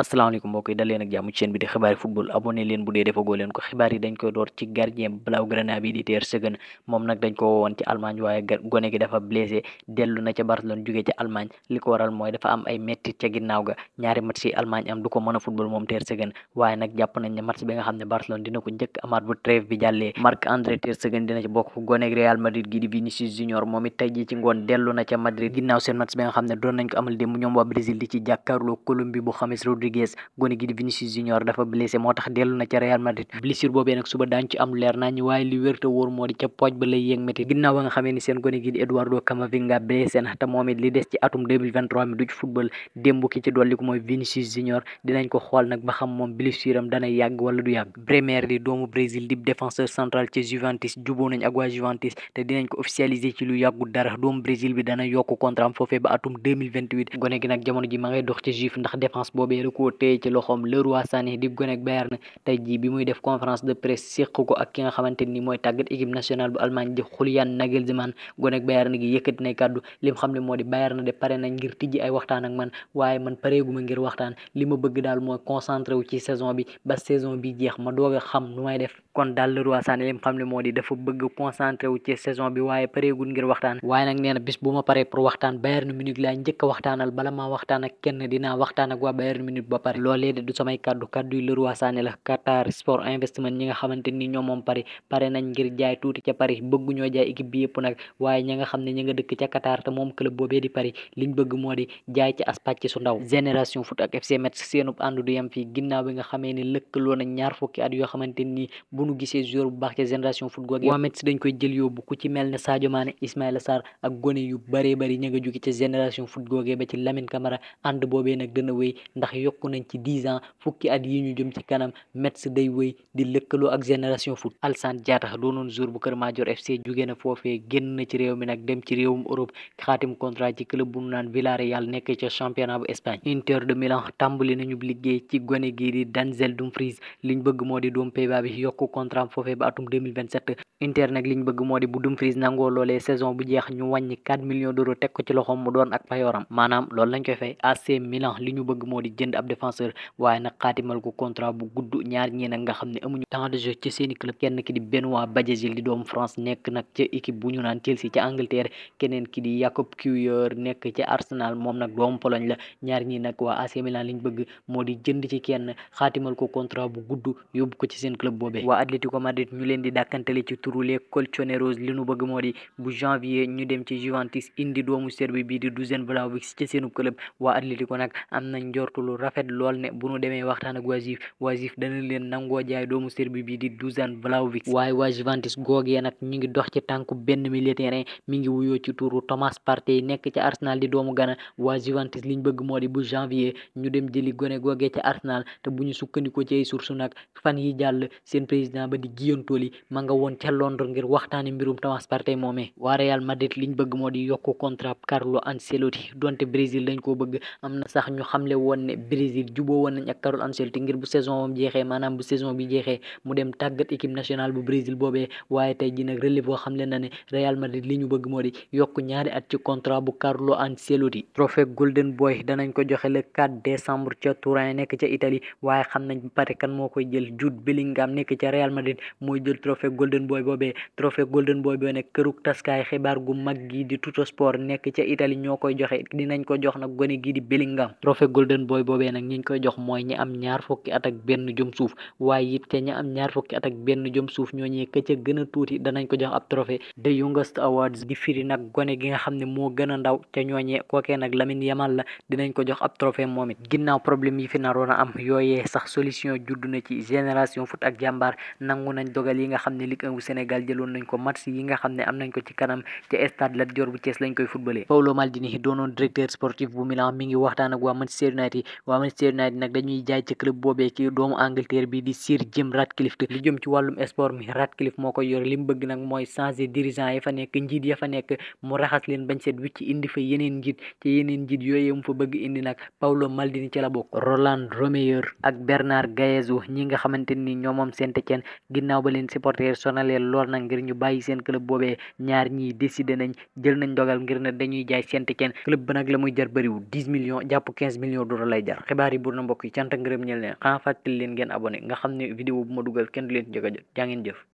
asalaamaaleykum mbokk yi dal leen ak jàmm ci chaîne bi di xibaari football abonné leen bu dee defagoo leen ko xibaar yi dañ koy door ci gardien Blaugrana bi di Ter Stegen moom nag dañ ko woowoon ci Allemagne waaye gone gi dafa blessé dellu na ca Barcelone jóge ca Allemagne li ko waral mooy dafa am ay mettit ca ginnaaw ga ñaari match yi Allemagne am du ko mën a football moom Ter Stegen waaye nag jàpp nañ ne match bi nga xam ne Barcelone dina ko njëkk amaat bu trêve bi jàllee Marc-André Ter Stegen dina ci bokk gone gi Real Madrid gi di Vinicius Junior moom it tey ji ci ngoon dellu na ca Madrid ginnaaw seen match bi nga xam ne doon nañ ko amal démb ñoom waa Brésil di ci jàkkaarloo Colombie bu James Rodriguez gone gi di Vinicius Junior dafa blessé moo tax dellu na ca Real Madrid blessure boobee nag suba daañu ci am leer nañ waaye li wér te wóor moo di ca pooj ba lay yéeg métti ginnaaw ba nga xamee ni seen gone gi di Eduardo Camavinga blessé na te moom it li des ci atum 2023 mi du ci football démb ki ci dolli ko mooy Vinicius Junior dinañ ko xool nag ba xam moom blessure am dana yàgg wala du yàgg Bremer di doomu Brésil di défenseur central ci Juventus juboo nañ ak waa Juventus te dinañ ko officialiser ci lu yàggul dara doomu Brésil bi dana yokk contrat am foofee ba atum 2028 gone gi nag jamono ji ma ngay dox ci Juve ndax défense boobee la koo téye ci loxoom Leroy Sané di gone ak Bayern tey jii bi muy def conférence de presse séq ko ak ki nga xamante ni mooy tàggat équipe nationale bu Allemagne di Julian Nagelsmann gone ak Bayern gi yëkkati nay kàddu lim xam ne moo di Bayern de pare nañ ngir tijji ay waxtaan ak man waaye man pareeguma ngir waxtaan li ma bëgg daal mooy concentré wu ci saison bi ba saison bi jeex ma doog a xam nu may def kon daal Leroy Sané lim xam ne moo di dafa bëgg concentré wu ci saison bi waaye pareegul ngir waxtaan waaye nag nee na bis bu ma paree pour waxtaan Bayern Munich laa njëkk a waxtaanal bala maa waxtaan ak kenn dinaa waxtaan ak waa Bayern Munich ba pare loolee de du samay kàddu yu Leroy Sané la Qatar Sport Investment ñi nga xamante ni ñoom moom pare nañ ngir jaay tuuti ca Paris bëgg ñoo jaay équipe bi yëpp nag waaye ña nga xam ne ñi nga dëkk ca Qatar te moom club boobee di Paris liñ bëgg moo di jaay ci as pàcc su ndaw Génération Foot ak FC Metz seenub ànd du yem fii ginnaaw bi nga xamee ne lëkkaloo nañ ñaar fukki at yoo xamante ni bu nu gisee joueur bu baax ca Génération Foot googu waa Metz dañ koy jël yóbbu ku ci mel ne Sadio Mané Ismaïla Sarr ak gone yu bëree bëri ña nga jóge ca Génération Foot googee ba ci Lamine Camara ànd boobee nag dana wéy ndax yokku nañ ci 10 ans fukki at yi ñu jëm ci kanam Metz day wéy di lëkkaloo ak Génération Foot Alassane Diatta doonoon joueur bu Kër Madior FC jóge na foofee génn na ci réew mi nag dem ci réewum Europe xaatim contrat ci club bu nu naan Villarreal nekk ca championnat bu Espagne Inter de Milan tàmbali nañu liggéey ci gone gii di Denzel Dumfries liñ bëgg moo di doom Pays-Bas bi yokku contrat foofee ba atum 2027 Inter nag liñ bëgg moo di bu Dumfries nangoo loolee saison bu jeex ñu wàññi 4 millions d'euros teg ko ci loxoom mu doon ak payooram maanaam loolu lañ koy fay AC Milan li ñu bëgg moo di jënd ab défenseur waaye nag xaatimal ko contrat bu gudd ñaar ñi nag nga xam ne amuñu temps de jeu ci seeni club kenn ki di Benoît Badiashile di doomu France nekk nag ca équipe bu ñu naan Chelsea ca Angleterre keneen ki di Jakub Kiwior nekk ca Arsenal moom nag doomu Pologne la ñaar ñi nag waa AC Milan liñ bëgg moo di jënd ci kenn xaatimal ko contrat bu gudd yóbbu ko ci seen club boobee waa Atlético Madrid ñu leen di dàkkantale ci turu les Colchoneros li ñu bëgg moo di bu janvier ñu dem ci Juventus indi doomu Serbie bi di Dusan Vlahovic ci seenu club waa Atlético nag am nañ njortu lu rafet lool ne bu ñu demee waxtaan ak waa Juve dana leen nangoo jaay doomu Serbie bi di Dusan Vlahovic waaye waa Juventus googee nag ñu ngi dox ci tànku benn milieu terrain mi ngi wuyoo ci turu Thomas Partey nekk ca Arsenal di doomu Ghana waa Juventus liñ bëgg moo di bu janvier ñu dem jëli gone googee ca Arsenal te bu ñu sukkandikoo ci ay source nag fan yi jàll seen président ba di Guillaume Toli ma nga woon ca Londres ngir waxtaani mbirum Thomas Partey moomee waa Real Madrid liñ bëgg moo di yokku contrat Carlo Ancelotti donte Brésil dañ koo bëgg am na sax ñu xamle woon ne Brésil juboo woon nañ ak Carlo Ancelotti ngir bu saison moom jeexee maanaam bu saison bi jeexee mu dem tàggat équipe nationale bu Brésil boobee waaye tey ji nag relève boo xam le na ne Real Madrid li ñu bëgg moo di yokk ñaari at ci contrat bu Carlo Ancelotti trophée Golden Boy danañ ko joxe le 4 décembre ca Turin nekk ca Italie waaye xam nañ pare kan moo koy jël Jude Bellingham nekk ca Real Madrid mooy jël trophée Golden Boy boobee trophée Golden Boy boo nekk këruk taskaay xibaar gu mag gi di Tuttosport nekk ca Italie ñoo koy joxe dinañ ko jox nag gone gi di Bellingham trophée Golden Boy boobee nag ñiñ koy jox mooy ñi am ñaar fukki at ak benn jëm suuf waaye it te ña am ñaar fukki at ak benn jëm suuf ñooñee ka ca gën a tuuti danañ ko jox ab trophée The Youngest Awards di firi nag gone gi nga xam ne moo gën a ndaw ca ñooñee kookee nag Lamine Yamal la dinañ ko jox ab trophée moom it ginnaaw problème yi fi naroon a am yooyee sax solution judd na ci Génération Foot ak Jàmbaar nangu nañ dogal yi nga xam ne Ligue 1 bu Sénégal jëloon nañ ko match yi nga xam ne am nañ ko ci kanam ca stade Lat Dior bu Thiès lañ koy footballé Paolo Maldini doonoon directeur sportif bu Milan mi ngi waxtaan ak waa Manchester United nag dañuy jaay ci club boobee ki doomu Angleterre bi di Sir Jim Ratcliffe li jëm ci wàllum sport mi Ratcliffe moo koy yor li mu bëgg nag mooy changer dirigeant ya fa nekk njiit ya fa nekk mu raxas leen bañ seet wicc indi fa yeneen njiit ci yeneen njiit yooyee mu fa bëgg indi nag Paolo Maldini ci la bokk Roland Romeyer ak Bernard Gaezou ñi nga xamante ni ñoo moom Saint-Étienne ginnaaw ba leen supporter sonalee lool nag ngir ñu bàyyi seen club boobee. Ñaar ñii décidé nañ jël nañ dogal ngir ne dañuy jaay Saint-Étienne club ba nag la muy jar bëriwul 10 millions jàpp 15 millions d'euros lay jar. xibaar yi buur na mbokk yi cant ak ngërëm ñeel leen xanaa fàttali leen ngeen abonné nga xam ne vidéo bu ma dugal kenn du leen njëkk a jot jaa ngeen jëf.